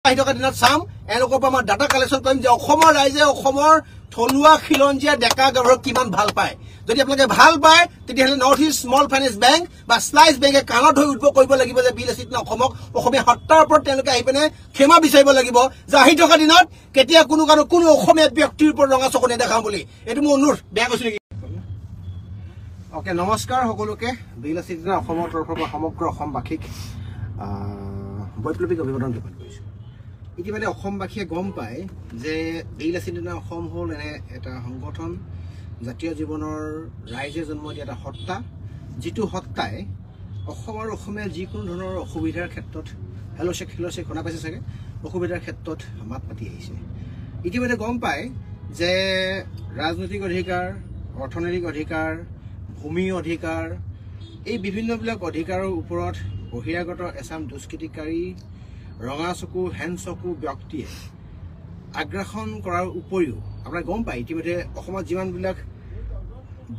আহি থকা দিনত চাম, এওঁলোকৰ পৰা মই ডাটা কালেকশ্যন কৰিম যে অসমৰ ৰাইজে অসমৰ থলুৱা খিলঞ্জীয়া ডেকা গাভৰুক কিমান ভাল পায়। যদি আপোনালোকে ভাল পায়, তেতিয়াহ'লে north east small finance bank বা শ্লাইচ বেংকে কাণত ধৰি উদ্ভৱ কৰিব লাগিব যে বীৰ লাচিত অসমক, অসমীয়া সত্তাৰ ওপৰত তেওঁলোকে আহি পিনে ক্ষমা বিচাৰিব লাগিব যে আহি থকা দিনত কেতিয়া কোনো কাৰণত কোনো অসমীয়া ব্যক্তিৰ ওপৰত ৰঙা চকু নেদেখাওঁ বুলি। এইটো মোৰ অনুৰোধ। বেয়া কৈছো নেকি? অ'কে, নমস্কাৰ সকলোকে। বীৰ লাচিত অসমৰ তৰফৰ পৰা সমগ্ৰ অসমবাসীক বৈপ্লৱিক অভিবাদন জ্ঞাপন কৰিছোঁ। ইতিমধ্যে অসমবাসীয়ে গম পায় যে বীৰ লাচিত অসম হ'ল এনে এটা সংগঠন, জাতীয় জীৱনৰ ৰাইজে জন্ম দিয়া এটা সত্তা, যিটো সত্তাই অসম আৰু অসমীয়া যিকোনো ধৰণৰ অসুবিধাৰ ক্ষেত্ৰত, হেল্ল' চেক, হেল্ল' চেক, শুনা পাইছে চাগে, অসুবিধাৰ ক্ষেত্ৰত মাত মাতি আহিছে। ইতিমধ্যে গম পায় যে ৰাজনৈতিক অধিকাৰ, অৰ্থনৈতিক অধিকাৰ, ভূমি অধিকাৰ, এই বিভিন্নবিলাক অধিকাৰৰ ওপৰত বহিৰাগত এচাম দুষ্কৃতিকাৰী ৰঙা চকু হেন চকু ব্যক্তিয়ে আগ্ৰাসন কৰাৰ উপৰিও আপোনালোকে গম পায় ইতিমধ্যে অসমত যিমানবিলাক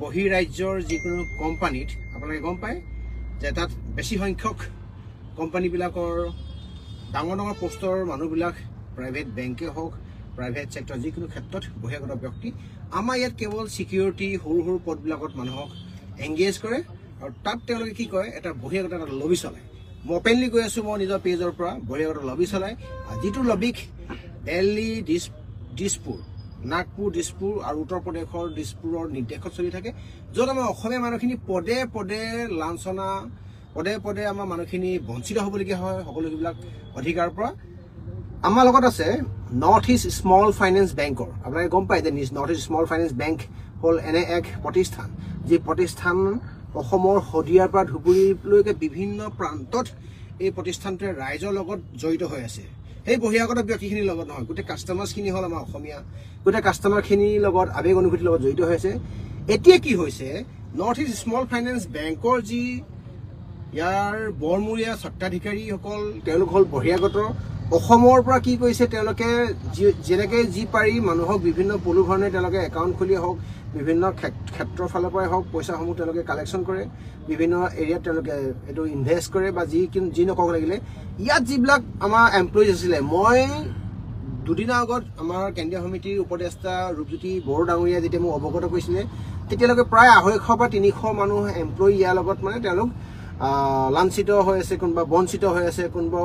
বহিৰাজ্যৰ যিকোনো কোম্পানীত আপোনালোকে গম পায় যে তাত বেছি সংখ্যক কোম্পানীবিলাকৰ ডাঙৰ ডাঙৰ পোষ্টৰ মানুহবিলাক প্ৰাইভেট বেংকে হওক, প্ৰাইভেট ছেক্টৰ যিকোনো ক্ষেত্ৰত বহিৰাগত ব্যক্তি। আমাৰ ইয়াত কেৱল ছিকিউৰিটি সৰু সৰু পদবিলাকত মানুহক এংগেজ কৰে আৰু তাত তেওঁলোকে কি কয়, এটা বহিৰাগত এটা লবি চলায়। মই অপেনলি কৈ আছোঁ, মই নিজৰ পেজৰ পৰা বহিৰাগত লবি চলায়, যিটো লবিক দিল্লী, দিছপুৰ, নাগপুৰ, দিছপুৰ আৰু উত্তৰ প্ৰদেশৰ দিছপুৰৰ নিৰ্দেশত চলি থাকে, য'ত আমাৰ অসমীয়া মানুহখিনি পদে পদে লাঞ্ছনা, পদে পদে আমাৰ মানুহখিনি বঞ্চিত হ'বলগীয়া হয় সকলোবিলাক অধিকাৰৰ পৰা। আমাৰ লগত আছে নৰ্থ ইষ্ট স্মল ফাইনেন্স বেংকৰ। আপোনালোকে গম পায় যে north east small finance bank হ'ল এনে এক প্ৰতিষ্ঠান, যি প্ৰতিষ্ঠান অসমৰ শদিয়াৰ পৰা ধুবুৰীলৈকে বিভিন্ন প্ৰান্তত এই প্ৰতিষ্ঠানটোৱে ৰাইজৰ লগত জড়িত হৈ আছে। সেই বহিৰাগত ব্যক্তিখিনিৰ লগত নহয়, গোটেই কাষ্টমাৰ্ছখিনি হ'ল আমাৰ অসমীয়া, গোটেই কাষ্টমাৰখিনিৰ লগত আৱেগ অনুভূতিৰ লগত জড়িত হৈ আছে। এতিয়া কি হৈছে, নৰ্থ ইষ্ট স্মল ফাইনেন্স বেংকৰ যি ইয়াৰ বৰমূৰীয়া স্বত্বাধিকাৰীসকল, তেওঁলোক হ'ল বহিৰাগত। অসমৰ পৰা কি কৰিছে তেওঁলোকে, যেনেকৈ যি পাৰি মানুহক বিভিন্ন প্ৰলোভনে তেওঁলোকে একাউণ্ট খুলি হওক, বিভিন্ন ক্ষেত্ৰৰ ফালৰ পৰাই হওক, পইচাসমূহ তেওঁলোকে কালেকশ্যন কৰে, বিভিন্ন এৰিয়াত তেওঁলোকে এইটো ইনভেষ্ট কৰে বা যি নকৰক লাগিলে। ইয়াত যিবিলাক আমাৰ এমপ্লয়িজ আছিলে, মই দুদিনৰ আগত আমাৰ কেন্দ্ৰীয় সমিতিৰ উপদেষ্টা ৰূপজ্যোতি বড়ো ডাঙৰীয়াই যেতিয়া মোক অৱগত কৰিছিলে, তেতিয়ালৈকে প্ৰায় 250 পৰা 300 মানুহ এমপ্লয়ি ইয়াৰ লগত মানে তেওঁলোক লাঞ্ছিত হৈ আছে, কোনোবা বঞ্চিত হৈ আছে, কোনোবা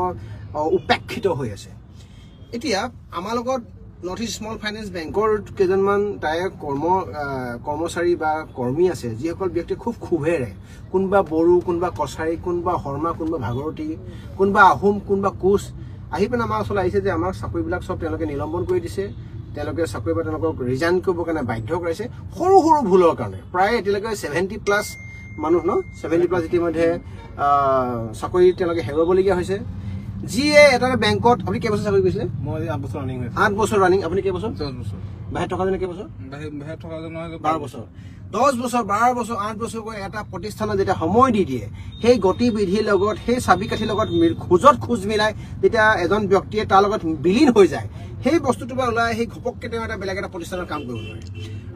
উপেক্ষিত হৈ আছে। এতিয়া আমাৰ লগত নৰ্থ ইষ্ট স্মল ফাইনেন্স বেংকৰ কেইজনমান তাৰে কৰ্মচাৰী বা কৰ্মী আছে, যিসকল ব্যক্তি খুব ক্ষোভেৰে, কোনোবা বড়ো, কোনোবা কছাৰী, কোনোবা শৰ্মা, কোনোবা ভাগৱতী, কোনোবা আহোম, কোনোবা কোচ আহি পিনে আমাৰ ওচৰলৈ আহিছে যে আমাক চাকৰিবিলাক চব তেওঁলোকে নিলম্বন কৰি দিছে, তেওঁলোকে চাকৰিৰ পৰা তেওঁলোকক ৰিজাইন কৰিবৰ কাৰণে বাধ্য কৰাইছে সৰু সৰু ভুলৰ কাৰণে। প্ৰায় এতিয়ালৈকে 70+ মানুহ ন, 70+ ইতিমধ্যে চাকৰি তেওঁলোকে হেৰুৱাবলগীয়া হৈছে। যিয়ে এটা বেংকত, আপুনি কেইবছৰ চাকৰি কৰিছিলে? মই 8 বছৰ ৰানিং হৈ আছে। 8 বছৰ ৰানিং। আপুনি কেইবছৰ? 10 বছৰ। বাহিৰত থকাজনে কেইবছৰ? বাহিৰত থকাজন 12 বছৰ। 10 বছৰ, 12 বছৰ, 8 বছৰকৈ এটা প্ৰতিষ্ঠানত যেতিয়া সময় দি দিয়ে, সেই গতিবিধিৰ লগত, সেই চাবিকাঠিৰ লগত খোজত খোজ মিলাই যেতিয়া এজন ব্যক্তিয়ে তাৰ লগত বিলীন হৈ যায়, সেই বস্তুটোৰ পৰা ওলাই সেই ঘপককৈ তেওঁ এটা বেলেগ এটা প্ৰতিষ্ঠানত কাম কৰিব নোৱাৰে।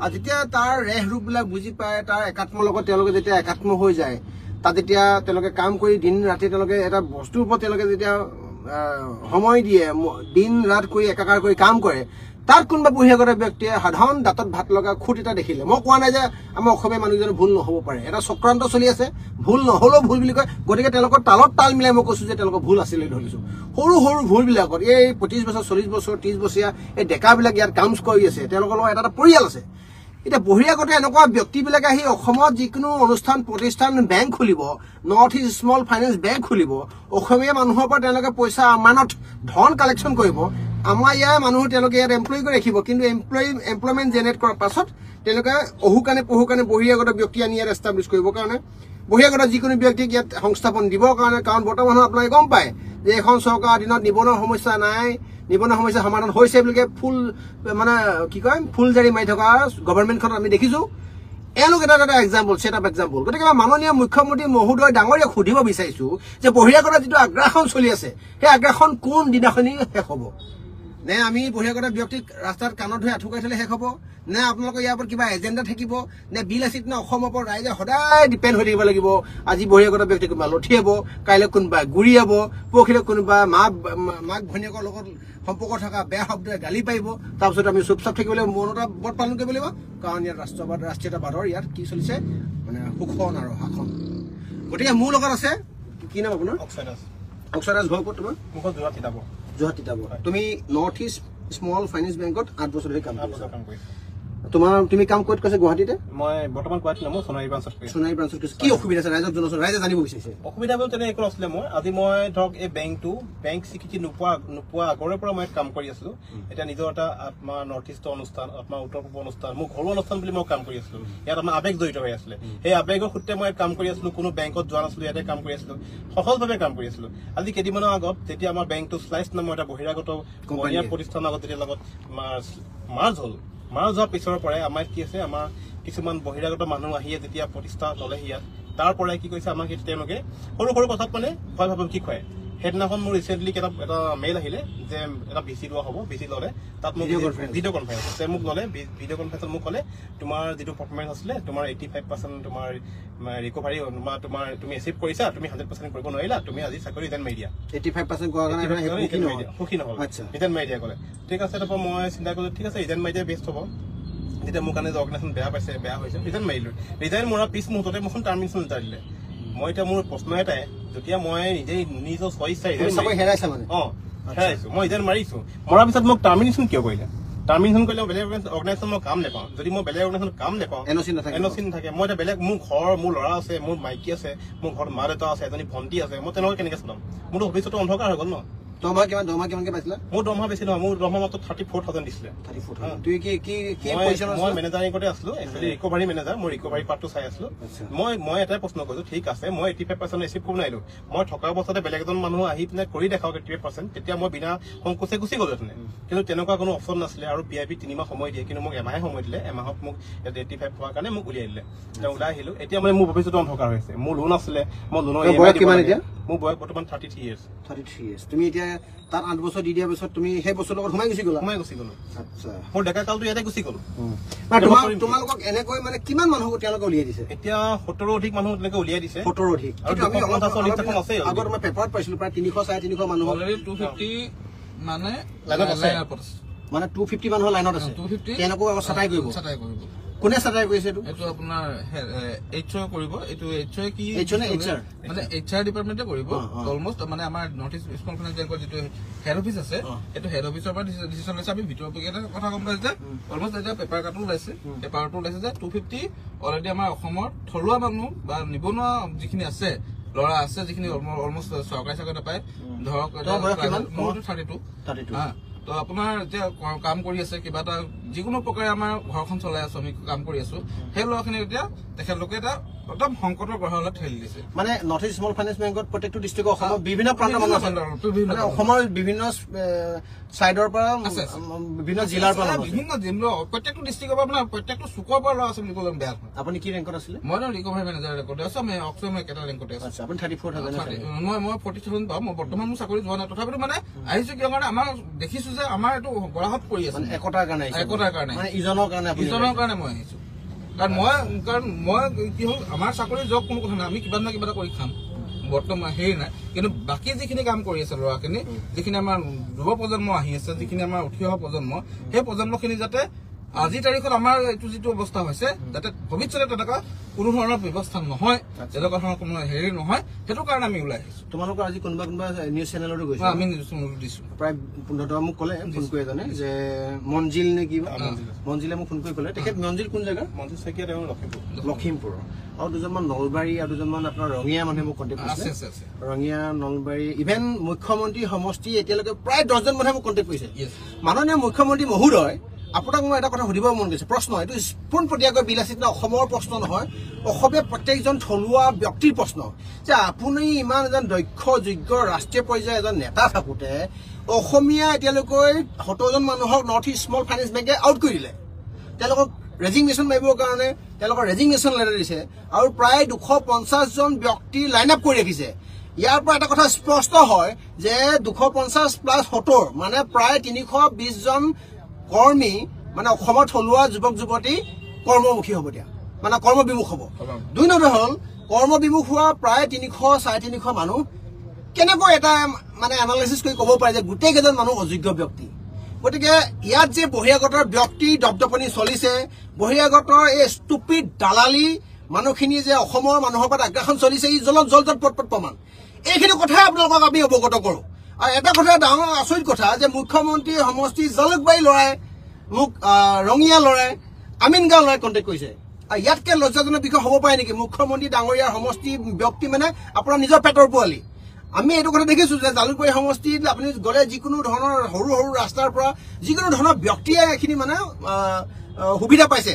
আৰু যেতিয়া তাৰ ৰেহ ৰূপবিলাক বুজি পায়, তাৰ একাত্মৰ লগত তেওঁলোকে যেতিয়া একাত্ম হৈ যায়, তাত যেতিয়া তেওঁলোকে কাম কৰি দিন ৰাতি তেওঁলোকে এটা বস্তুৰ ওপৰত তেওঁলোকে যেতিয়া সময় দিয়ে, দিন ৰাত কৰি একাকাৰ কৰি কাম কৰে, তাত কোনোবা বহিৰাগত ব্যক্তিয়ে সাধাৰণ দাঁতত ভাত লগা খুঁট এটা দেখিলে, মই কোৱা নাই যে আমাৰ অসমীয়া মানুহজনৰ ভুল নহ'ব পাৰে, এটা চক্ৰান্ত চলি আছে, ভুল নহ'লেও ভুল বুলি কয়, গতিকে তেওঁলোকৰ তালত তাল মিলাই মই কৈছোঁ যে তেওঁলোকৰ ভুল আছিলে ধৰিছোঁ। সৰু সৰু ভুলবিলাকত এই 25 বছৰ, 40 বছৰ, 30 বছৰীয়া এই ডেকাবিলাক ইয়াত কাম কৰি আছে, তেওঁলোকৰ লগত এটা এটা পৰিয়াল আছে। এতিয়া বহিৰাগত এনেকুৱা ব্যক্তিবিলাকে আহি অসমত যিকোনো অনুষ্ঠান প্ৰতিষ্ঠান বেংক খুলিব, north east small finance bank খুলিব, অসমীয়া মানুহৰ পৰা তেওঁলোকে পইচা আমানত ধন কালেকশ্যন কৰিব, আমাৰ ইয়াৰ মানুহ তেওঁলোকে ইয়াত এমপ্লয়ি কৰি ৰাখিব, কিন্তু এমপ্লয়মেণ্ট জেনেৰেট কৰাৰ পাছত তেওঁলোকে অহুকাণে পহুকাণে বহিৰাগত ব্যক্তি আনি ইয়াত এষ্টাব্লিছ কৰিবৰ কাৰণে, বহিৰাগত যিকোনো ব্যক্তিক ইয়াত সংস্থাপন দিবৰ কাৰণে। কাৰণ বৰ্তমান আপোনালোকে গম পায় যে এইখন চৰকাৰৰ দিনত নিবনুৱা সমস্যা নাই, নিবনুৱা সমস্যা সমাধান হৈছে বুলিকে ফুল মানে কি কয় ফুলজাৰি মাৰি থকা গভৰ্ণমেণ্টখনত আমি দেখিছোঁ। এওঁলোক এটা এটা এক্সাম্পল, ছেট আপ এক্সাম্পল। গতিকে মই মাননীয় মুখ্যমন্ত্ৰী মহোদয় ডাঙৰীয়াক সুধিব বিচাৰিছোঁ যে বহিৰাগত যিটো আগ্ৰাসন চলি আছে, সেই আগ্ৰাসন কোন দিনাখনি শেষ হ'ব? নে আমি বহিৰাগত ব্যক্তিক ৰাস্তাত কাণত ধৰি আঁঠুকাই থলে শেষ হ'ব, নে আপোনালোকৰ ইয়াৰ ওপৰত কিবা এজেণ্ডা থাকিব, নে বীৰ লাচিত সেনা অসমৰ ওপৰত ৰাইজে সদায় ডিপেণ্ড হৈ থাকিব লাগিব? আজি বহিৰাগত ব্যক্তি কোনোবা লঠিয়াব, কাইলৈ কোনোবা গুৰিয়াব, পৰহিলৈ কোনোবা মাক ভনীয়েকৰ লগত সম্পৰ্ক থকা বেয়া শব্দৰে গালি পাৰিব, তাৰপিছত আমি চুপচাপ থাকিব লাগিব, মৌনতা ব্ৰত পালন কৰিব লাগিব। কাৰণ ইয়াত ৰাষ্ট্ৰবাদ, ৰাষ্ট্ৰীয়তাবাদৰ ইয়াত কি চলিছে, মানে শোষণ আৰু শাসন। গতিকে মোৰ লগত আছে, কি নাম আপোনাৰ? অক্ষয় দাস। অক্ষয় দাস, ঘৰ ক'ত তোমাৰ? মোৰ ঘৰ যোৰহাট তিতাবৰ। যোৰহাট তিতাবৰ। তুমি নৰ্থ ইষ্ট স্মল ফাইনেন্স বেংকত 8 বছৰ ধৰি কাম কৰিছা। কাম কৰিছো। তুমি কাম ক'ত কৰিছা? গুৱাহাটীতে? মই বৰ্তমান গুৱাহাটী নহয়, মই সোণাৰী ব্ৰাঞ্চত কৰিছো। সোণাৰী ব্ৰাঞ্চত কৰিছা। কি অসুবিধা আছে ৰাইজক জনাচোন, ৰাইজে জানিব বিচাৰিছে। অসুবিধা বুলি তেনে একো নাছিলে। মই আজি মই ধৰক এই বেংকটো বেংক স্বীকৃতি নোপোৱা আগৰে পৰা মই কাম কৰি আছিলো। এতিয়া নিজৰ এটা আত্মা নৰ্থ ইষ্টৰ অনুষ্ঠান, আত্মা উত্তৰ পূব অনুষ্ঠান, মোৰ ঘৰুৱা অনুষ্ঠান বুলি মই কাম কৰি আছিলো। ইয়াত আমাৰ আৱেগ জড়িত হৈ আছিলে, সেই আৱেগৰ সূত্ৰে মই কাম কৰি আছিলো। কোনো বেংকত যোৱা নাছিলো, ইয়াতে কাম কৰি আছিলো, সহজভাৱে কাম কৰি আছিলো। আজি কেইদিনমানৰ আগত যেতিয়া আমাৰ বেংকটো শ্লাইচ নামৰ এটা বহিৰাগত বনীয়া প্ৰতিষ্ঠানৰ আগত যেতিয়া লগত মাৰ্জ হ'ল, মাৰ্জ হোৱাৰ পিছৰ পৰাই আমাৰ কি আছে, আমাৰ কিছুমান বহিৰাগত মানুহ আহিয়ে যেতিয়া প্ৰতিষ্ঠা ল'লে ইয়াত, তাৰ পৰাই কি কৰিছে আমাক তেওঁলোকে সৰু সৰু কথাত মানে ভয় ভাবুকি খুৱায়। সেইদিনাখন মোৰ ৰিচেণ্টলি এটা মেইল আহিলে যে এটা ভিচি লোৱা হ'ব, ভিচি ল'লে তাত মোক ভিডিঅ' কনফাৰেঞ্চ আছে, মোক ল'লে ভিডিঅ' কনফাৰেঞ্চত মোক ক'লে তোমাৰ যিটো পাৰফৰ্মেঞ্চ আছিলে তোমাৰ 85% তোমাৰ ৰিকভাৰী বা তোমাৰ তুমি এচিভ কৰিছা, তুমি 100% কৰিব নোৱাৰিলা, তুমি আজি চাকৰি ৰিজাইন মাৰি দিয়া। 85% কৰাৰ কাৰণে সুখী নহ'ল, ৰিজাইন মাৰি দিয়া ক'লে। ঠিক আছে, তাৰপৰা মই চিন্তা কৰিলোঁ ঠিক আছে ৰিজাইন মাৰি দিয়া বেষ্ট হ'ব। যেতিয়া মোৰ কাৰণে অৰ্গেনাইজেশ্যন বেয়া পাইছে, বেয়া হৈছে, ৰিজাইন মাৰিলোঁ। ৰিজাইন মৰাৰ পিছ মুহূৰ্ততে মোৰখন টাৰ্মিনেশ্যন লেটাৰ দিলে। মই এতিয়া মোৰ প্ৰশ্ন এটাই, যেতিয়া মই নিজেই নিজৰ স্বইচ্ছাই হেৰাইছা মানে হেৰাইছো, মই ৰিজাইন মাৰিছো, মৰাৰ পিছত মোক টাৰ্মিনেশ্যন কিয় কৰিলে? টাৰ্মিনেশ্যন কৰিলে বেলেগ অৰ্গেনাইজেশ্যন মই কাম নাপাওঁ। যদি মই বেলেগ অৰ্গেনাইজেশ্যন কাম নাপাওঁ, এনঅ'চি নাথাকে, এনঅ'চি নাথাকে, মই এতিয়া বেলেগ, মোৰ ঘৰ, মোৰ ল'ৰা আছে, মোৰ মাইকী আছে, মোৰ ঘৰত মা দেউতা আছে, এজনী ভণ্টি আছে, মই তেনেকৈ কেনেকৈ চলাম? মোৰতো ভৱিষ্যতটো অন্ধকাৰ হৈ গ'ল ন। দৰমহা কিমান, দৰমহা কিমানকে পাইছিলা? মোৰ দৰমহা বেছি নহয়, মোৰ দৰমহা মাত্ৰ 34,000 দিছিলে। 34,000। তুমি কি কি কি পজিশ্যনত? মই মেনেজাৰ ৰেংকতে আছিলো, একচুৱেলি ৰিকভাৰী মেনেজাৰ, মই ৰিকভাৰী পাৰ্টটো চাই আছিলো। মই এটাই প্ৰশ্ন কৰিছো, ঠিক আছে মই 85% এচিভ কৰিব নোৱাৰিলো, মই থকা অৱস্থাতে বেলেগ এজন মানুহ আহি পিনে কৰি দেখাওক 85%, তেতিয়া মই বিনা সংকোচে গুচি গ'লোহেঁতেন। কিন্তু তেনেকুৱা কোনো অপশ্যন নাছিলে। আৰু পি আই পি 3 মাহ সময় দিয়ে, কিন্তু মোক এমাহে সময় দিলে। এমাহত মোক 85 হোৱাৰ কাৰণে মোক উলিয়াই দিলে। এতিয়া ওলাই আহিলো। এতিয়া মানে মোৰ ভৱিষ্যতটো অন্ধকাৰ হৈছে। মোৰ লোন আছিলে, মই লোনৰ বয়স কিমান এতিয়া? মোৰ বয়স বৰ্তমান 33 ইয়াৰ্ছ। 33 ইয়াৰ্ছ। তুমি এতিয়া তাত 8 বছৰ দি দিয়াৰ পিছত তুমি সেই বছৰৰ লগত সোমাই গুচি গ'লা? সোমাই গুচি গ'লো। আচ্ছা, মোৰ ডেকা কালটো ইয়াতে গুচি গ'লো। তোমালোকক এনেকৈ মানে কিমান মানুহক তেওঁলোকে উলিয়াই দিছে? এতিয়া 70 অধিক মানুহ তেনেকে উলিয়াই দিছে। 70 অধিক। আগত মই পেপাৰত পাইছিলো প্ৰায় 300 350 মানুহ অলৰেডি 250 মানে লাইনত আছে, মানে 250 মানুহ লাইনত আছে। তেওঁলোকক আকৌ ছাঁটাই কৰিব। ছাঁটাই কৰিব। কোনে ছাঁটাই কৰিছে এইটো? এইটো আপোনাৰ এইচ অ কৰিব। এইটো এইচ অ কি? এইচ অ নে এইচ আৰ? মানে এইচ আৰ ডিপাৰ্টমেণ্টে কৰিব। অলমষ্ট মানে আমাৰ নৰ্থ ইষ্ট স্মল ফাইনেন্স বেংকৰ যিটো হেড অফিচ আছে, সেইটো হেড অফিচৰ পৰা ডিচিশ্যন লৈছে। আমি ভিতৰৰ এটা কথা গম পাইছো যে অলমষ্ট এতিয়া পেপাৰ কাটো ওলাইছে, পেপাৰটো ওলাইছে যে 250 অলৰেডি আমাৰ অসমৰ থলুৱা মানুহ বা নিবনুৱা যিখিনি আছে, ল'ৰা আছে, যিখিনি অলমষ্ট চৰকাৰী চাকৰি নাপায়, ধৰক মোৰতো 32। তো আপোনাৰ এতিয়া কাম কৰি আছে, কিবা এটা যিকোনো প্ৰকাৰে আমাৰ ঘৰখন চলাই আছো, আমি কাম কৰি আছো, সেই ল'ৰাখিনি এতিয়া তেখেতলোকে এটা একদম সংকটৰ গঢ়ালৈ ঠেলি দিছে। মানে নৰ্থ ইষ্ট স্মল ফাইনেন্স বেংকত প্ৰত্যেকটো ডিষ্ট্ৰিক্টৰ অসমৰ বিভিন্ন প্ৰান্তৰ মানুহ আছে, মানে অসমৰ বিভিন্ন চাইডৰ পৰা, বিভিন্ন জিলাৰ পৰা, বিভিন্ন প্ৰত্যেকটো ডিষ্ট্ৰিক্টৰ পৰা, মানে প্ৰত্যেকটো চুকৰ পৰা ল'ৰা আছে বুলি ক'লে বেয়া নহয়। আপুনি কি ৰেংকত আছিলে? মই ৰিকভাৰী মেনেজাৰ ৰেংকতে আছো। আমি অক্সয় মই একেটা ৰেংকতে আছো। আচ্ছা, আপুনি 34,000? মই 40,000 পাওঁ। মই বৰ্তমান মোৰ চাকৰি যোৱা নাই, তথাপিতো মানে আহিছো কিয় কাৰণে আমাৰ দেখিছো যে আমাৰ এইটো গৰাহত পৰি আছে। একতাৰ কাৰণে, একতাৰ কাৰণে, মানে ইজনৰ কাৰণে, ইজনৰ কাৰণে মই আহিছো। কাৰণ মই কি হ'ল, আমাৰ চাকৰি জব কোনো কথা নাই, আমি কিবা না কিবা এটা কৰি খাম, বৰ্তমান হেৰি নাই। কিন্তু বাকী যিখিনি কাম কৰি আছে ল'ৰাখিনি, যিখিনি আমাৰ যুৱ প্ৰজন্ম আহি আছে, যিখিনি আমাৰ উঠি অহা প্ৰজন্ম, সেই প্ৰজন্মখিনি যাতে আজিৰ তাৰিখত আমাৰ এইটো যিটো অৱস্থা হৈছে, যাতে ভৱিষ্যতে তেনেকুৱা কোনো ধৰণৰ ব্যৱস্থা নহয়, তেনেকুৱা ধৰণৰ কোনো হেৰি নহয়, সেইটো কাৰণে আমি ওলাই আহিছো। তোমালোকৰ আজি কোনোবা কোনোবা নিউজ চেনেলতো গৈছে? আমি নিউজ চেনেলতো দিছো। প্ৰায় 15টা মোক ক'লে ফোন কৰি এজনে যে মঞ্জিল নে কি, মঞ্জিলে মোক ফোন কৰি ক'লে। তেখেত মঞ্জিল কোন জেগা? মঞ্জিল শইকীয়া, তেওঁ লখিমপুৰ। লখিমপুৰৰ। আৰু দুজনমান নলবাৰী আৰু দুজনমান আপোনাৰ ৰঙিয়া মানুহে মোক কণ্টেক্ট কৰিছে। ৰঙিয়া, নলবাৰী, ইভেন মুখ্যমন্ত্ৰী সমষ্টি এতিয়ালৈকে প্ৰায় 10জন মানুহে মোক কণ্টেক্ট কৰিছে। মাননীয় মুখ্যমন্ত্ৰী মহোদয়, আপোনাক মই এটা কথা সুধিব মন গৈছে, প্ৰশ্ন এইটো পোনপটীয়াকৈ বীৰ লাচিত অসমৰ প্ৰশ্ন নহয়, অসমীয়া প্ৰত্যেকজন থলুৱা ব্যক্তিৰ প্ৰশ্ন যে আপুনি ইমান এজন দক্ষ যোগ্য ৰাষ্ট্ৰীয় পৰ্যায়ৰ এজন নেতা থাকোঁতে অসমীয়া এতিয়ালৈকে 70জন মানুহক নৰ্থ ইষ্ট স্মল ফাইনেন্স বেংকে আউট কৰি দিলে। তেওঁলোকক ৰেজিগনেশ্যন মাৰিবৰ কাৰণে তেওঁলোকৰ ৰেজিগনেশ্যন লেটাৰ দিছে আৰু প্ৰায় 250জন ব্যক্তি লাইন আপ কৰি ৰাখিছে। ইয়াৰ পৰা এটা কথা স্পষ্ট হয় যে 250 প্লাছ 70 মানে প্ৰায় 320 জন কৰ্মী মানে অসমত থলুৱা যুৱক যুৱতী কৰ্মমুখী হ'ব দিয়া, মানে কৰ্মবিমুখ হ'ব। দুই নম্বৰ হ'ল কৰ্মবিমুখ হোৱা প্ৰায় 300-350 মানুহ কেনেকৈ এটা মানে এনালাইচিছ কৰি ক'ব পাৰে যে গোটেইকেইজন মানুহ অযোগ্য ব্যক্তি। গতিকে ইয়াত যে বহিৰাগতৰ ব্যক্তি দপদপনি চলিছে, বহিৰাগতৰ এই ষ্টুপিড দালালি মানুহখিনি যে অসমৰ মানুহৰ ওপৰত আগ্ৰাসন চলিছে, ই জলত জল জল পট পট প্ৰমাণ। এইখিনি কথাই আপোনালোকক আমি অৱগত কৰোঁ। আৰু এটা কথা ডাঙৰ আচৰিত কথা যে মুখ্যমন্ত্ৰী সমষ্টি জালুকবাৰী ল'ৰাই মোক ৰঙিয়া ল'ৰাই আমিনগাঁও ল'ৰাই কণ্টেক্ট কৰিছে। আৰু ইয়াতকৈ লজ্জাজনক বিষয় হ'ব পাৰে নেকি? মুখ্যমন্ত্ৰী ডাঙৰীয়াৰ সমষ্টি ব্যক্তি মানে আপোনাৰ নিজৰ পেটৰ পোৱালি। আমি এইটো কথা দেখিছোঁ যে জালুকবাৰী সমষ্টিত আপুনি গ'লে যিকোনো ধৰণৰ সৰু সৰু ৰাস্তাৰ পৰা যিকোনো ধৰণৰ ব্যক্তিয়ে এইখিনি মানে সুবিধা পাইছে।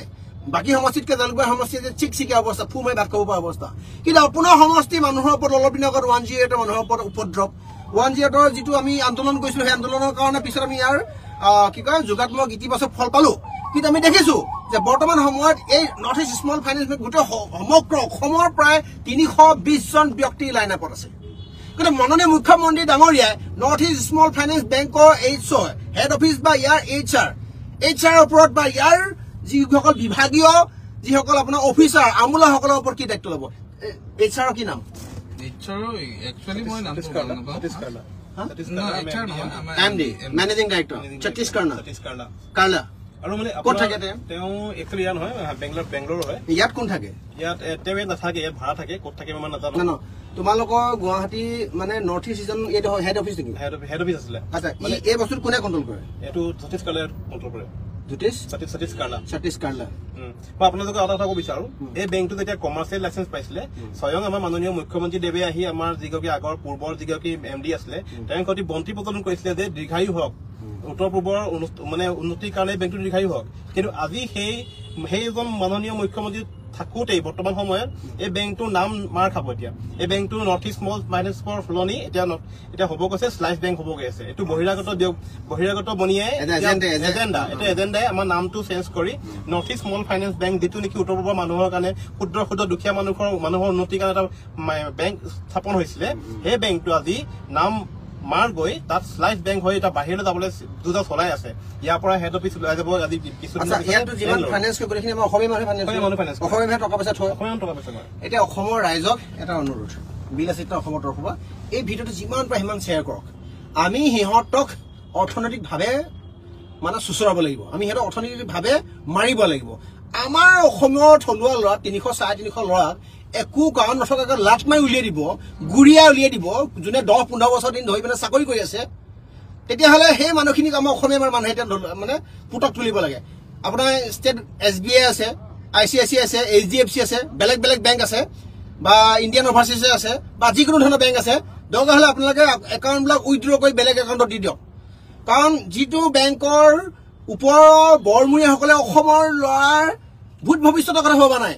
বাকী সমষ্টিতকৈ জালুকবাৰী সমষ্টিত চিকচিকীয়া অৱস্থা, ফু মাৰি ভাত খাব পৰা অৱস্থা। কিন্তু আপোনাৰ সমষ্টি মানুহৰ ওপৰত অলপ দিনৰ আগত 108 মানুহৰ ওপৰত উপদ্ৰৱ, 108ৰ যিটো আমি আন্দোলন কৰিছিলোঁ, সেই আন্দোলনৰ কাৰণে পিছত আমি ইয়াৰ কি কয় যোগাত্মক ইতিবাচক ফল পালোঁ। কিন্তু আমি দেখিছোঁ যে বৰ্তমান সময়ত এই north east small finance bank গোটেই সমগ্ৰ অসমৰ প্ৰায় 320 জন ব্যক্তি লাইন আপত আছে। কিন্তু মাননীয় মুখ্যমন্ত্ৰী ডাঙৰীয়াই নৰ্থ ইষ্ট স্মল ফাইনেন্স বেংকৰ হেড অফিচ বা ইয়াৰ এইচ আৰৰ ওপৰত বা ইয়াৰ যিসকল বিভাগীয় যিসকল আপোনাৰ অফিচাৰ আমোলাসকলৰ ওপৰত কি দায়িত্ব ল'ব? এইচ আৰৰ কি নাম? Managing director Satish Karla. আৰু মানে ক'ত থাকে তেওঁ? তেওঁ একচুৱেলি ইয়াত নহয়, বেংগলোৰ হয়। ইয়াত কোন থাকে? ইয়াত তেওঁ ইয়াত নাথাকে, ইয়াত ভাড়া থাকে। ক'ত থাকে মই নাজানো। তোমালোকৰ গুৱাহাটী মানে নৰ্থ ইষ্ট ৰিজন এইটো হেড অফিচ নেকি? হেড অফিচ আছিলে। আচ্ছা, এই বস্তুটো কোনে কণ্ট্ৰল কৰে? এইটো সতীশ কাৰ্লাই কণ্ট্ৰল কৰে। সতীশ কাৰ্লা। মই আপোনালোকক এটা কথা ক'ব বিচাৰো, এই বেংকটো যেতিয়া কমাৰ্চিয়েল লাইচেঞ্চ পাইছিলে, স্বয়ং আমাৰ মাননীয় মুখ্যমন্ত্ৰী দেৱে আহি আমাৰ যিগৰাকী আগৰ পূৰ্বৰ যিগৰাকী এম ডি আছিলে তেওঁক অতি বন্তি প্ৰজ্বলন কৰিছিলে যে দীৰ্ঘায়ু হওক, উত্তৰ পূবৰ মানে উন্নতিৰ কাৰণে বেংকটো দীৰ্ঘায়ু হওক। কিন্তু আজি সেইজন মাননীয় মুখ্যমন্ত্ৰী থাকোঁতেই বৰ্তমান সময়ত এই বেংকটোৰ নাম মাৰ খাব। এতিয়া এই বেংকটো নৰ্থ ইষ্ট স্মল ফাইনেন্সৰ সলনি এতিয়া হ'ব গৈছে শ্লাইচ বেংক হ'ব গৈ আছে। এইটো বহিৰাগত বনিয়াই এজেণ্ডা, এইটো এজেণ্ডাই আমাৰ নামটো চেঞ্জ কৰি north east small finance bank, যিটো নেকি উত্তৰ পূবৰ মানুহৰ কাৰণে ক্ষুদ্ৰ ক্ষুদ্ৰ দুখীয়া মানুহৰ উন্নতিৰ কাৰণে এটা বেংক স্থাপন হৈছিলে, সেই বেংকটো আজি নাম মাৰ গৈ তাত শ্লাইচ বেংক হৈ এটা বাহিৰলৈ যাবলৈ যুঁজা চলাই আছে। ইয়াৰ পৰা হেড অফিচ ওলাই যাব আজি এতিয়া অসমৰ ৰাইজক এটা অনুৰোধ, বিলাসিতা অসমৰ তৰফৰ পৰা এই ভিডিঅ'টো যিমান পাৰে সিমান শ্বেয়াৰ কৰক। আমি সিহঁতক অৰ্থনৈতিকভাৱে মানে চুচৰাব লাগিব, আমি সিহঁতক অৰ্থনৈতিকভাৱে মাৰিব লাগিব। আমাৰ অসমৰ থলুৱা ল'ৰা 300-350 ল'ৰাক একো কাৰণ নথকাকৈ লাট মাৰি উলিয়াই দিব, গুৰিয়াই উলিয়াই দিব, যোনে 10-15 বছৰ দিন ধৰি পেলাই চাকৰি কৰি আছে। তেতিয়াহ'লে সেই মানুহখিনিক আমাৰ অসমীয়া মানুহে এতিয়া মানে পুতক তুলিব লাগে। আপোনাৰ ষ্টেট এছ বি আই আছে, I C I C আছে, এইচ ডি এফ চি আছে, বেলেগ বেলেগ বেংক আছে, বা ইণ্ডিয়ান অভাৰচিজ আছে, বা যিকোনো ধৰণৰ বেংক আছে। দৰকাৰ হ'লে আপোনালোকে একাউণ্টবিলাক উইড্ৰ কৰি বেলেগ একাউণ্টত দি দিয়ক। কাৰণ যিটো বেংকৰ ওপৰৰ বৰমূৰীয়াসকলে অসমৰ ল'ৰাৰ ভূত ভৱিষ্যতৰ কথা ভবা নাই,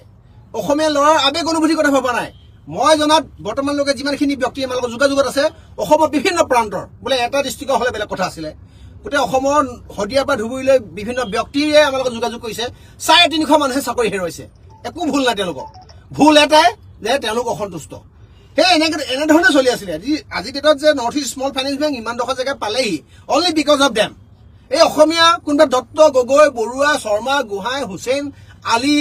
অসমীয়া ল'ৰাৰ আৱেগ অনুভূতিৰ কথা ভবা নাই। মই জনাত বৰ্তমানলৈকে যিমানখিনি ব্যক্তি আমাৰ লগত যোগাযোগত আছে অসমৰ বিভিন্ন প্ৰান্তৰ, বোলে এটা ডিষ্ট্ৰিক্টৰ হ'লে বেলেগ কথা আছিলে, গোটেই অসমৰ শদিয়াৰ পৰা ধুবুৰীলৈ বিভিন্ন ব্যক্তিয়ে আমাৰ লগত যোগাযোগ কৰিছে। 350 মানুহে চাকৰি হেৰুৱাইছে। একো ভুল নাই তেওঁলোকৰ, ভুল এটাই যে তেওঁলোক অসন্তুষ্ট। সেই এনেধৰণে চলি আছিলে। আজি ডেটত যে north east small finance bank ইমান ডোখৰ জেগা পালেহি অনলি because of them. এই অসমীয়া কোনোবা দত্ত, গগৈ, বৰুৱা, শৰ্মা, গোহাঁই, হুছেইন, আলি,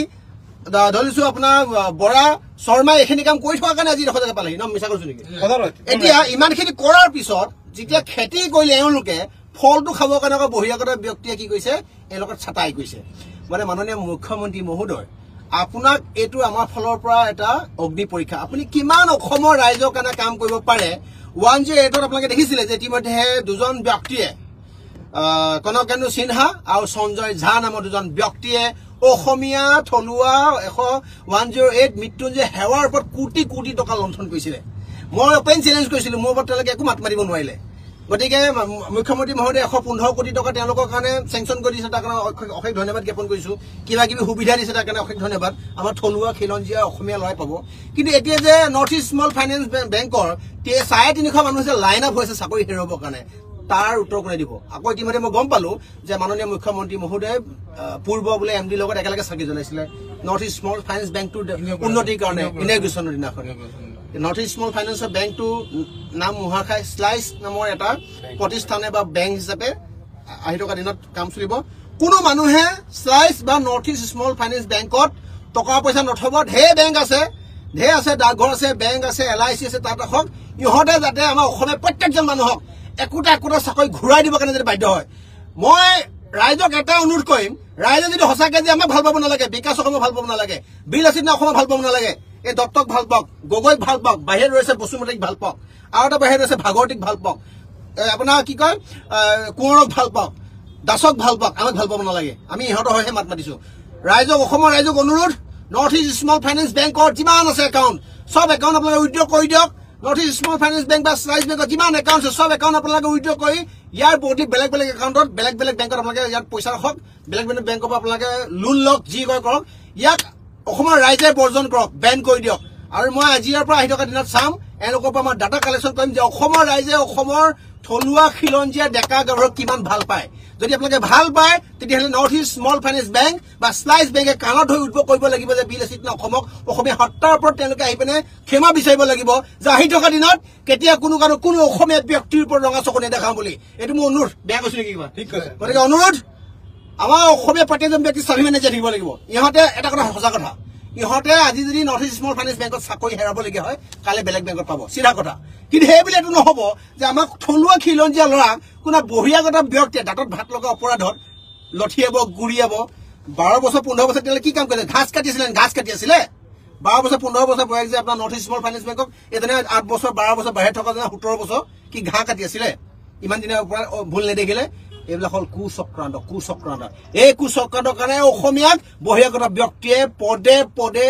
ধৰিছো আপোনাৰ বৰা, শৰ্মা, এইখিনি কাম কৰি থকাৰ কাৰণে আজি ডোখৰ জেগা পালেহি। ন মিছা কৈছো নেকি? এতিয়া ইমানখিনি কৰাৰ পিছত যেতিয়া খেতি কৰিলে এওঁলোকে ফলটো খাবৰ কাৰণে আকৌ বহিৰাগত ব্যক্তিয়ে কি কৰিছে, এওঁলোকক ছাটাই কৰিছে। মানে মাননীয় মুখ্যমন্ত্ৰী মহোদয়, আপোনাক এইটো আমাৰ ফালৰ পৰা এটা অগ্নি পৰীক্ষা। আপুনি কিমান অসমৰ ৰাইজৰ কাৰণে কাম কৰিব পাৰে। 108ত আপোনালোকে দেখিছিলে যে ইতিমধ্যে দুজন ব্যক্তিয়ে, কনকেন্দু সিনহা আৰু সঞ্জয় ঝা নামৰ দুজন ব্যক্তিয়ে অসমীয়া থলুৱা 108 মৃত্যুঞ্জয় সেৱাৰ ওপৰত কোটি কোটি টকা লণ্ঠন কৰিছিলে। মই অপেন চেলেঞ্জ কৰিছিলো, মোৰ ওপৰত তেওঁলোকে একো মাত মাৰিব নোৱাৰিলে। গতিকে মুখ্যমন্ত্ৰী মহোদয়ে 115 কোটি টকা তেওঁলোকৰ কাৰণে চেংচন কৰি দিছে, তাৰ কাৰণে অশেষ ধন্যবাদ জ্ঞাপন কৰিছো। কিবা কিবি সুবিধা দিছে, তাৰ কাৰণে অশেষ ধন্যবাদ। আমাৰ থলুৱা খিলঞ্জীয়া অসমীয়া ল'ৰাই পাব। কিন্তু এতিয়া যে নৰ্থ ইষ্ট স্মল ফাইনেন্স বেংকৰ 350 মানুহ যে লাইন আপ হৈছে চাকৰি হেৰুৱাবৰ কাৰণে, তাৰ উত্তৰ কোনে দিব? আকৌ ইতিমধ্যে মই গম পালো যে মাননীয় মুখ্যমন্ত্ৰী মহোদয়ে পূৰ্ব বোলে এম ডিৰ লগত একেলগে চাকি জ্বলাইছিলে নৰ্থ ইষ্ট স্মল ফাইনেন্স বেংকটোৰ উন্নতিৰ কাৰণে ইনাগ্ৰেশ্যনৰ দিনাখন। নৰ্থ ইষ্ট স্মল ফাইনেন্সৰ বেংকটো নাম মোহাৰ খাই শ্লাইচ নামৰ এটা প্ৰতিষ্ঠানে বা বেংক হিচাপে আহি থকা দিনত কাম চলিব। কোনো মানুহে শ্লাইচ বা নৰ্থ ইষ্ট স্মল ফাইনেন্স বেংকত টকা পইচা নথব। ঢেৰ বেংক আছে, ঢেৰ আছে, ডাকঘৰ আছে, বেংক আছে, LIC আছে, তাত ৰাখক। ইহঁতে যাতে আমাৰ অসমীয়া প্ৰত্যেকজন মানুহক একোটা একোটা চাকৰি ঘূৰাই দিবৰ কাৰণে যদি বাধ্য হয়। মই ৰাইজক এটা অনুৰোধ কৰিম, ৰাইজে যদি সঁচাকে যে আমাক ভাল পাব নালাগে, বিকাশ অসমক ভাল পাব নালাগে, বীৰ লাচিত অসমক ভাল পাব নালাগে, এই দত্তক ভাল পাওক, গগৈক ভাল পাওক, বাহিৰত ৰৈছে বসুমতাৰীক ভাল পাওক, আৰু এটা বাহিৰত ৰৈছে ভাগৱতীক ভাল পাওক, আপোনাৰ কি কয় কোঁৱৰক ভাল পাওক, দাসক ভাল পাওক, আমাক ভাল পাব নালাগে। আমি ইহঁতৰ হৈহে মাত মাতিছো। ৰাইজক, অসমৰ ৰাইজক অনুৰোধ, নৰ্থ ইষ্ট স্মল ফাইনেন্স বেংকৰ যিমান আছে একাউণ্ট, চব একাউণ্ট আপোনালোকে উইড্ৰ কৰি দিয়ক। North east small finance bank বা শ্লাইচ বেংকৰ যিমান একাউণ্ট আছে চব একাউণ্ট আপোনালোকে উইড্ৰ কৰি ইয়াৰ বদলি বেলেগ বেলেগ একাউণ্টত, বেলেগ বেলেগ বেংকত আপোনালোকে ইয়াত পইচা ৰাখক, বেলেগ বেলেগ বেংকৰ পৰা আপোনালোকে লোন লওক, যি কয় কৰক। ইয়াক অসমৰ ৰাইজে বৰ্জন কৰক, বেন কৰি দিয়ক। আৰু মই আজিৰ পৰা আহি থকা দিনত চাম, এওঁলোকৰ পৰা মই ডাটা কালেকশ্যন কৰিম যে অসমৰ ৰাইজে অসমৰ থলুৱা খিলঞ্জীয়া ডেকা গাভৰুক কিমান ভাল পায়। যদি আপোনালোকে ভাল পায় তেতিয়াহ'লে north east small finance bank বা শ্লাইচ বেংকে কাণত ধৰি উদ্ভৱ কৰিব লাগিব যে বীৰ লাচিত অসমক, অসমীয়া সত্তাৰ ওপৰত তেওঁলোকে আহি পিনে ক্ষমা বিচাৰিব লাগিব যে আহি থকা দিনত কেতিয়া কোনো কাৰণত কোনো অসমীয়া ব্যক্তিৰ ওপৰত ৰঙা চকু নেদেখাওঁ বুলি। এইটো মোৰ অনুৰোধ। বেয়া কৈছো নেকি কিবা? ঠিক কৈছে। গতিকে অনুৰোধ, আমাৰ অসমীয়া প্ৰত্যেকজন ব্যক্তি স্বাভিমানে জীয়াই থাকিব লাগিব। ইহঁতে এটা কথা সঁচা কথা, ইহঁতে আজি যদি নৰ্থ ইষ্ট স্মল ফাইনেন্স বেংকত চাকৰি হেৰাবলগীয়া হয়, কাইলৈ বেলেগ বেংকত পাব, চিধা কথা। কিন্তু সেইবুলি এইটো নহ'ব যে আমাক থলুৱা খিলঞ্জীয়া ল'ৰাক কোনো বহিৰাগত ব্যক্তিয়ে দাঁতত ভাত লগা অপৰাধত লঠিয়াব, গুৰিয়াব। 12 বছৰ 15 বছৰ তেওঁলোকে কি কাম কৰিলে? ঘাঁচ কাটিছিলে, ঘাঁচ কাটি আছিলে। 12 বছৰ 15 বছৰ বয়স যে আপোনাৰ নৰ্থ ইষ্ট স্মল ফাইনেন্স বেংকক এজনে 8 বছৰ 12 বছৰ বাহিৰত থকা জনে 17 বছৰ কি ঘাঁহ কাটি আছিলে? ইমান দিনৰ পৰা ভুল নেদেখিলে। এইবিলাক হ'ল কুচক্ৰান্ত, কুচক্ৰান্ত। এই কুচক্ৰান্তৰ কাৰণে অসমীয়াক বহিৰাগত ব্যক্তিয়ে পদে পদে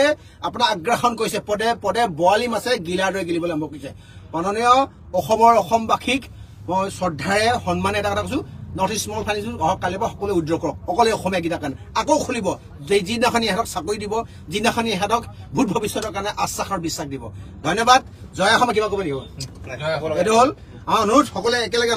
আপোনাৰ আগ্ৰাসন কৰিছে, পদে পদে বৰালি মাছে গিলাৰ দৰে গিলিবলৈ আৰম্ভ কৰিছে। মাননীয় অসমৰ অসমবাসীক মই শ্ৰদ্ধাৰে সন্মানে এটা কথা কৈছো, নৰ্থ ইষ্ট স্মল ফাইনেন্স অহা কালিৰ পৰা সকলোৱে উইড্ৰ কৰক, অকলে অসমীয়াকেইটাৰ কাৰণে। আকৌ খুলিব যিদিনাখনি ইহঁতক চাকৰি দিব, যিদিনাখনি ইহঁতক ভূত ভৱিষ্যতৰ কাৰণে আশ্বাস আৰু বিশ্বাস দিব। ধন্যবাদ। জয় অসম। কিবা ক'ব লাগিব? এইটো হ'ল আমাৰ অনুৰোধ, সকলোৱে একেলগে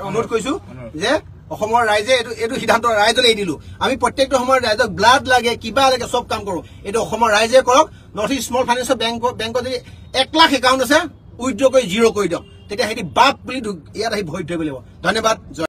অনুৰোধ কৰিছো যে অসমৰ ৰাইজে এইটো সিদ্ধান্ত ৰাইজলৈ এৰি দিলো। আমি প্ৰত্যেকটো সময়ত ৰাইজক ব্লাড লাগে, কিবা লাগে, চব কাম কৰো। এইটো অসমৰ ৰাইজে কৰক। নৰ্থ ইষ্ট স্মল ফাইনেন্সৰ বেংকত যদি 1 লাখ একাউণ্ট আছে, উইড্ৰ কৰি জিৰ' কৰি দিয়ক, তেতিয়া সিহঁতি বাপ বুলি ইয়াত আহি ভৰি ধৰিব লাগিব। ধন্যবাদ। জয়।